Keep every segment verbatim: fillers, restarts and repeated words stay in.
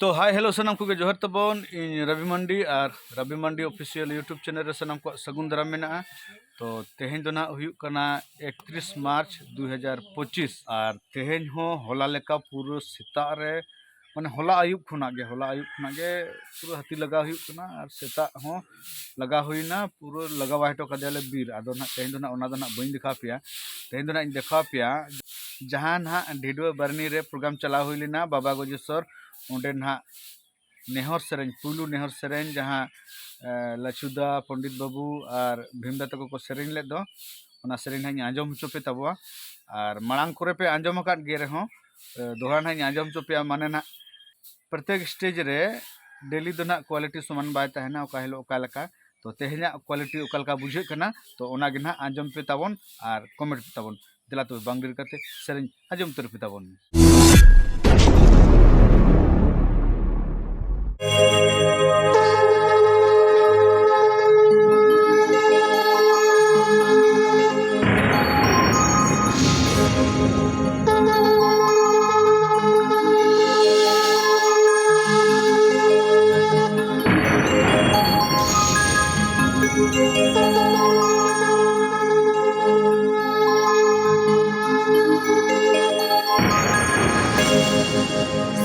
ᱛᱚ, hi, hello, ᱥᱟᱱᱟᱢ ᱠᱚᱜᱮ ᱡᱚᱦᱟᱨ ᱛᱟᱵᱚᱱ᱾ ᱤᱧ ᱨᱚᱵᱤ ᱢᱟᱱᱰᱤ ᱟᱨ ᱨᱚᱵᱤ ᱢᱟᱱᱰᱤ Official YouTube channel ᱨᱮ ᱥᱟᱱᱟᱢ ᱠᱚᱣᱟᱜ ᱥᱟᱹᱜᱩᱱ ᱫᱟᱨᱟᱢ ᱢᱮᱱᱟᱜᱼᱟ᱾ ᱛᱚ, ᱛᱮᱦᱮᱧ ᱫᱚ ᱱᱟᱦᱟᱜ ᱦᱩᱭᱩᱜ ᱠᱟᱱᱟ ᱮᱠᱛᱨᱤᱥ ᱢᱟᱨᱪ ᱫᱩ ᱦᱟᱡᱟᱨ ᱯᱚᱸᱪᱤᱥ, ᱟᱨ ᱛᱮᱦᱮᱧ ᱦᱚᱸ ᱦᱚᱞᱟ ᱞᱮᱠᱟ ᱯᱩᱨᱟᱹ ᱥᱮᱛᱟᱜ ᱨᱮ, ᱢᱟᱱᱮ, ᱦᱚᱞᱟ ᱟᱹᱭᱩᱵ ᱠᱷᱚᱱᱟᱜ ᱜᱮ, ᱦᱚᱞᱟ ᱟᱹᱭᱩᱵ ᱠᱷᱚᱱᱟᱜ ᱜᱮ ᱯᱩᱨᱟᱹ ᱦᱟᱹᱛᱤ ᱞᱟᱜᱟ ᱦᱩᱭᱩᱜ ᱠᱟᱱᱟ, ᱟᱨ ᱥᱮᱛᱟᱜ ᱦᱚᱸ ᱞᱟᱜᱟ ᱦᱩᱭᱱᱟ, ᱯᱩᱨᱟᱹ ᱞᱟᱜᱟ ᱵᱟᱭ ᱦᱚᱴᱚ ᱠᱟᱫᱮᱭᱟᱞᱮ ᱵᱤᱨ᱾ ᱟᱫᱚ ᱱᱟᱦᱟᱜ ᱛᱮᱦᱮᱧ ᱫᱚ ᱱᱟᱦᱟᱜ ᱚᱱᱟ ᱫᱚ ᱱᱟᱦᱟᱜ ᱵᱟᱹᱧ ᱫᱮᱠᱷᱟᱣ ᱯᱮᱭᱟ᱾ ᱛᱮᱦᱮᱧ ᱫᱚ ᱱᱟᱦᱟᱜ ᱤᱧ ᱫᱮᱠᱷᱟᱣ ᱯᱮᱭᱟ ᱡᱟᱦᱟᱸ ᱱᱟᱦᱟᱜ ᱰᱷᱤᱰᱣᱟᱹ ᱵᱟᱨᱱᱤ ᱨᱮ program ᱪᱟᱞᱟᱣ ᱦᱩᱭ ᱞᱮᱱᱟ ᱵᱟᱵᱟ ᱜᱚᱡᱮᱥᱚᱨ, ᱚᱸᱰᱮ ᱱᱟᱦᱟᱜ ᱱᱮᱦᱚᱨ ᱥᱮᱨᱮᱧ, ᱯᱩᱭᱞᱩ ᱱᱮᱦᱚᱨ ᱥᱮᱨᱮᱧ ᱡᱟᱦᱟᱸ, ᱮ, ᱞᱟᱪᱷᱩᱫᱟ, ᱯᱚᱱᱰᱤᱛ ᱵᱟᱹᱵᱩ ᱟᱨ ᱵᱷᱤᱢᱫᱟ ᱛᱟᱠᱚ ᱠᱚ ᱥᱮᱨᱮᱧ ᱞᱮᱫ ᱫᱚ, ᱚᱱᱟ ᱥᱮᱨᱮᱧ ᱱᱟᱦᱟᱜ ᱤᱧ ᱟᱸᱡᱚᱢ ᱦᱚᱪᱚ ᱯᱮ ᱛᱟᱵᱚᱣᱟ᱾ ᱟᱨ ᱢᱟᱲᱟᱝ ᱠᱚᱨᱮ ᱯᱮ ᱟᱸᱡᱚᱢ ᱟᱠᱟᱫ ᱜᱮ ᱨᱮᱦᱚᱸ, ᱮ, ᱫᱚᱦᱲᱟ ᱱᱟᱦᱟᱜ ᱤᱧ ᱟᱸᱡᱚᱢ ᱦᱚᱪᱚ ᱯᱮᱭᱟ, ᱢᱟᱱᱮ ᱱᱟᱦᱟᱜ ᱯᱨᱚᱛᱮᱠ stage ᱨᱮ daily ᱫᱚ ᱱᱟᱦᱟᱜ quality ᱥᱚᱢᱟᱱ ᱵᱟᱭ ᱛᱟᱦᱮᱱᱟ, ᱚᱠᱟ ᱦᱤᱞᱳᱜ ᱚᱠᱟ ᱞᱮᱠᱟ᱾ ᱛᱚ, ᱛᱮᱦᱮᱧᱟᱜ quality ᱚᱠᱟ ᱞᱮᱠᱟ ᱵᱩᱡᱷᱟᱹᱜ ᱠᱟᱱᱟ, ᱛᱚ, ᱚᱱᱟ ᱜᱮ ᱱᱟᱦᱟᱜ ᱟᱸᱡᱚᱢ ᱯᱮ ᱛᱟᱵᱚᱱ ᱟᱨ comment ᱯᱮ ᱛᱟᱵᱚᱱ᱾ ᱫᱮᱞᱟ ᱛᱚᱵᱮ, ᱵᱟᱝ ᱰᱮᱨᱤ ᱠᱟᱛᱮ ᱥᱮᱨᱮᱧ ᱟᱸᱡᱚᱢ ᱩᱛᱟᱹᱨ ᱯᱮ ᱛᱟᱵᱚᱱ᱾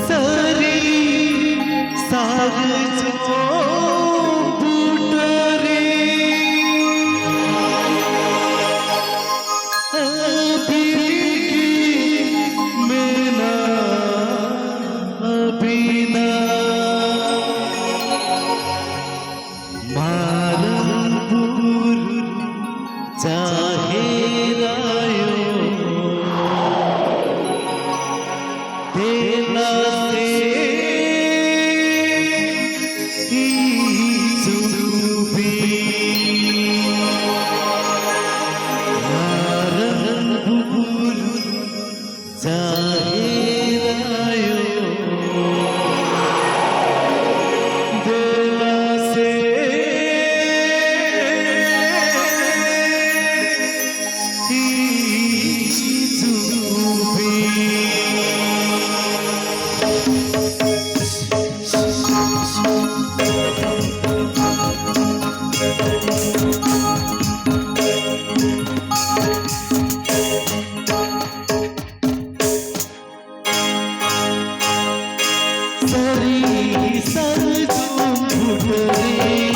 ᱥᱟᱹᱨᱤ ᱥᱟᱨᱡᱚᱢ ᱵᱩᱴᱟᱹ ᱨᱮ ᱟᱹᱵᱤᱱ ᱜᱮ ᱢᱮᱱᱟᱜ ᱵᱤᱱᱟ᱾ ᱢᱟᱨᱟᱝ ᱵᱩᱨᱩ ᱡᱟᱦᱮᱨ ᱟᱭᱳ, ᱫᱮᱞᱟ ᱥᱮ ᱦᱤᱡᱩᱜ ᱵᱤᱱ᱾ ᱢᱟᱨᱟᱝ ᱵᱩᱨᱩ ᱡᱟᱦᱮᱨ ᱟᱭᱳ᱾ ᱥᱟᱹᱨᱤ ᱥᱟᱨᱡᱚᱢ ᱵᱩᱴᱟᱹᱨᱮ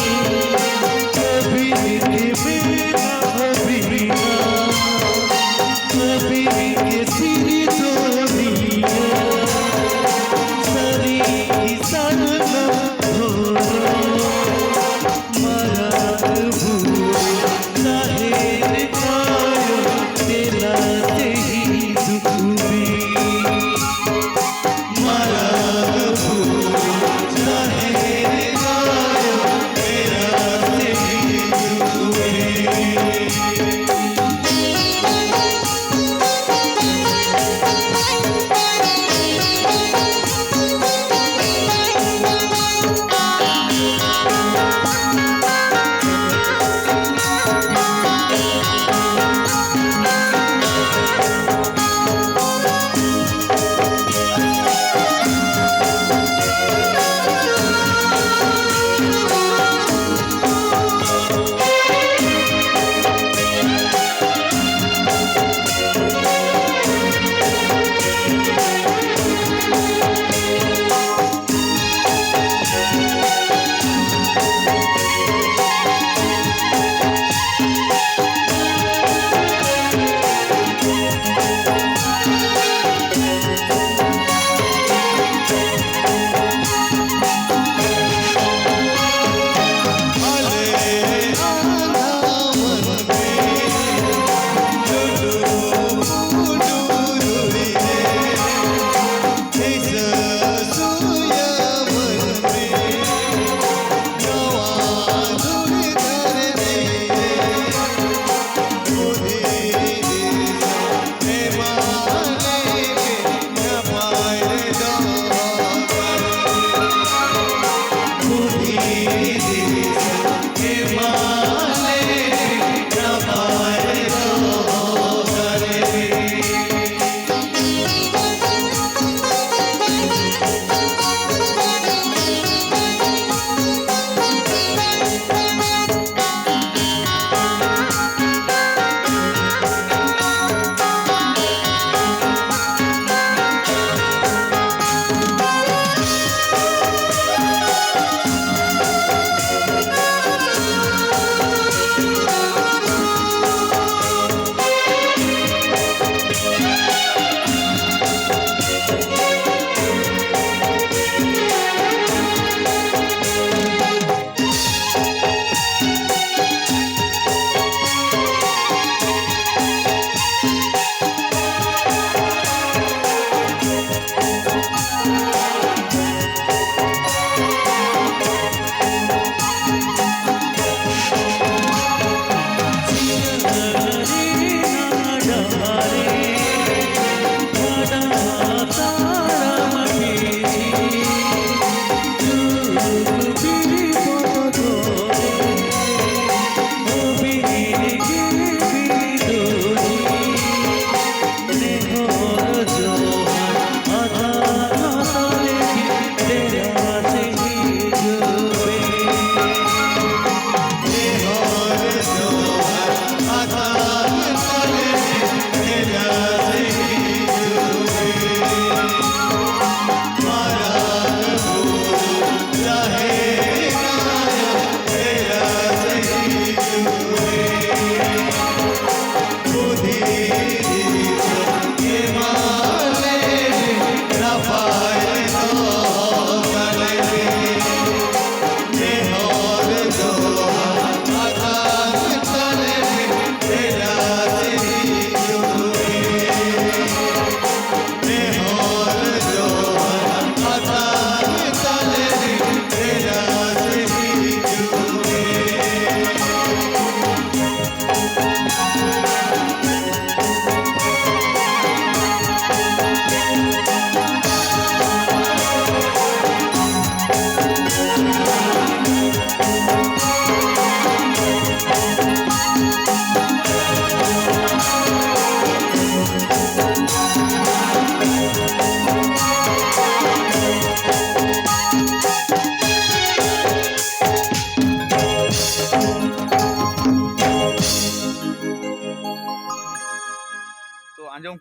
ᱠᱟᱹᱵᱤᱨ ᱜᱮ ᱢᱮᱱᱟᱜ ᱵᱤᱱᱟ, ᱠᱟᱹᱵᱤᱨ ᱜᱮ ᱥᱤᱨᱡᱚᱱᱤᱭᱟᱹ, ᱥᱟᱹᱨᱤ ᱥᱟᱨᱱᱟ ᱫᱷᱚᱨᱚᱢ᱾ ᱢᱟᱨᱟᱝ ᱵᱩᱨᱩ ᱡᱟᱦᱮᱨ ᱛᱟᱭᱚᱢ ᱛᱮᱞᱟ ᱛᱮ ᱦᱤᱡᱩᱜ ᱵᱤᱱ᱾ ᱢᱟᱨᱟᱝ ᱵᱩᱨᱩ ᱡᱟᱦᱮᱨ ᱛᱟᱭᱚᱢ ᱛᱮ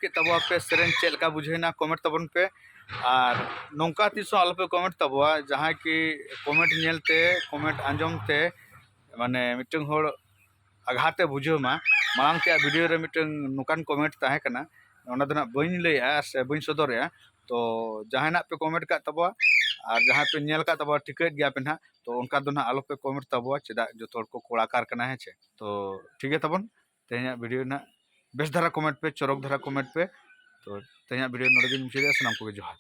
ᱠᱮᱫ ᱛᱟᱵᱚᱣᱟ ᱯᱮ ᱥᱮᱨᱮᱧ, ᱪᱮᱫ ᱞᱮᱠᱟ ᱵᱩᱡᱷᱟᱹᱣᱱᱟ comment ᱛᱟᱵᱚᱱ ᱯᱮ᱾ ᱟᱨ ᱱᱚᱝᱠᱟ ᱛᱤᱥ ᱦᱚᱸ ᱟᱞᱚᱯᱮ comment ᱛᱟᱵᱚᱣᱟ, ᱡᱟᱦᱟᱸᱭ ᱠᱤ comment ᱧᱮᱞ ᱛᱮ, comment ᱟᱸᱡᱚᱢ ᱛᱮ, ᱢᱟᱱᱮ ᱢᱤᱫᱴᱟᱝ ᱦᱚᱲ ᱟᱜᱷᱟᱛ ᱮ ᱵᱩᱡᱷᱟᱹᱣ ᱢᱟ᱾ ᱢᱟᱲᱟᱝ ᱛᱮᱭᱟᱜ video ᱨᱮ ᱢᱤᱫᱴᱟᱝ ᱱᱚᱝᱠᱟᱱ comment ᱛᱟᱦᱮᱸ ᱠᱟᱱᱟ, ᱚᱱᱟ ᱫᱚ ᱱᱟᱜ ᱵᱟᱹᱧ ᱞᱟᱹᱭᱮᱜᱼᱟ ᱥᱮ ᱵᱟᱹᱧ ᱥᱚᱫᱚᱨᱮᱜᱼᱟ᱾ ᱛᱚ ᱡᱟᱦᱟᱸᱭ ᱱᱟᱜ ᱯᱮ comment ᱠᱟᱜ ᱛᱟᱵᱚᱣᱟ ᱟᱨ ᱡᱟᱦᱟᱸᱭ ᱯᱮ ᱧᱮᱞ ᱠᱟᱜ ᱛᱟᱵᱚᱣᱟ, ᱴᱷᱤᱠᱟᱹᱭᱮᱫ ᱜᱮᱭᱟ ᱯᱮ ᱱᱟᱜ, ᱛᱚ ᱚᱱᱠᱟ ᱫᱚ ᱱᱟᱜ ᱟᱞᱚᱯᱮ comment ᱛᱟᱵᱚᱣᱟ, ᱪᱮᱫᱟᱜ ᱡᱚᱛᱚ ᱦᱚᱲ ᱠᱚ ᱠᱚᱲᱟᱠᱟᱨ ᱠᱟᱱᱟ, ᱦᱮᱸ ᱪᱮ? ᱛᱚ ᱴᱷᱤᱠ ᱜᱮᱭᱟ ᱛᱟᱵᱚᱱ, ᱛᱮᱦᱮᱧᱟᱜ video ᱱᱟᱜ ᱵᱮᱥ ᱫᱷᱟᱨᱟ comment ᱯᱮ, ᱪᱚᱨᱚᱠ ᱫᱷᱟᱨᱟ comment ᱯᱮ᱾ ᱛᱚ ᱛᱮᱦᱮᱧᱟᱜ video ᱱᱚᱰᱮ ᱜᱤᱧ ᱢᱩᱪᱟᱹᱫᱮᱜᱼᱟ᱾ ᱥᱟᱱᱟᱢ ᱠᱚᱜᱮ ᱡᱚᱦᱟᱨ᱾